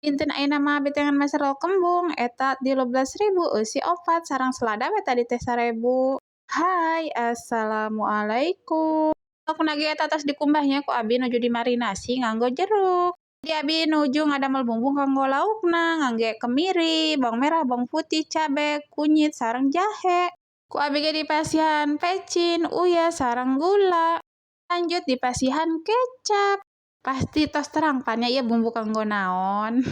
Dinten ayeuna mah abi teh ngan meser lauk kembung, eta 13.000 eusi opat, sareng selada we tadi teh 1.000. Hai, assalamualaikum. Laukna ge eta tos dikumbah nya ku abi nuju dimarinasi nganggo jeruk. Jadi abi nuju ngadamel bumbu kanggo laukna, ngangge kemiri, bawang merah, bawang putih, cabe, kunyit, sareng jahe. Ku abi ge dipasihan pecin, uyah, sareng gula. Lanjut dipasihan kecap. Pasti tos terang pan nya ieu bumbu kanggo naon.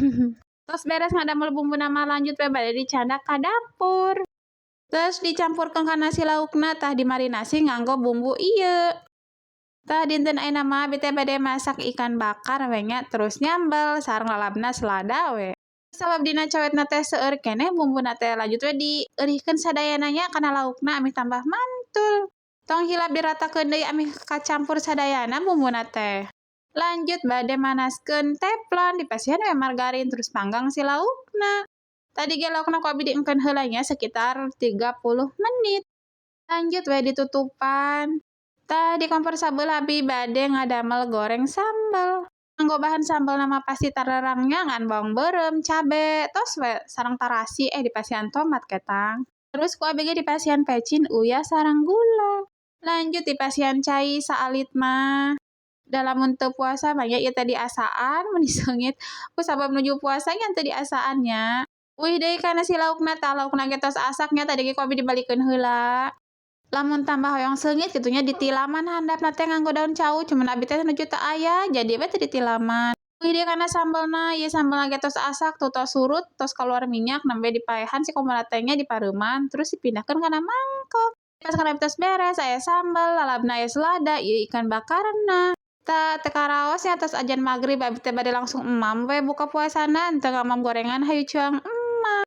Tos beres ngadamel bumbuna mah, lanjut we bade dicandak ka dapur. Terus dicampurkeun kana si laukna, tah dimarinasi nganggo bumbu ieu. Tah, dinten ayeuna mah abi teh bade masak ikan bakar we nya, terus nyambel sareng lalabna selada we. Sabab dina cowetna teh seueur keneh bumbuna teh, lanjut we dieurihkeun sadayana nya kana laukna ameh tambah mantul. Tong hilap diratakeun deui ameh kacampur sadayana bumbuna teh. Lanjut bade manaskeun teflon, dipasihan we margarin, terus panggang si laukna. Tadi ge laukna ku abi diengkeun heula nya sekitar 30 menit. Lanjut we ditutupan. Tah, di kompor sabelah abi bade ngadamel goreng sambel. Nganggo bahan sambelna mah pasti tarerang nya, ngan bawang beureum, cabe, tos we sareng tarasi, eh, dipasihan tomat ketang. Terus ku abi ge dipasihan pecin, uyah, sareng gula. Lanjut dipasihan cai saalit mah. Da lamun teu puasa mah nya ieu teh diasaan meuni seungit. Ku sabab nuju puasa nya teu diasaan nya. Uih deui kana si laukna, tah laukna ge tos asak nya, tadi ge ku abi dibalikeun heula. Lamun tambah hoyong seungit kitu nya, ditilaman handapna teh nganggo daun cau, cuman abi teh nuju teu aya, jadi we teu ditilaman. Uih deui kana sambelna, ieu sambelna ge tos asak tuh, tos surut, tos kaluar minyak, nembe dipaehan si komporna teh nya, dipareuman, terus dipindahkeun kana mangkok. Pas kana tos beres, aya sambel, lalabna aya selada, ieu ikan bakarna. Tah, teu karaos nya tos ajan magrib, abi teh bade langsung emam we buka puasana, henteu ngamam gorengan hayu cuang.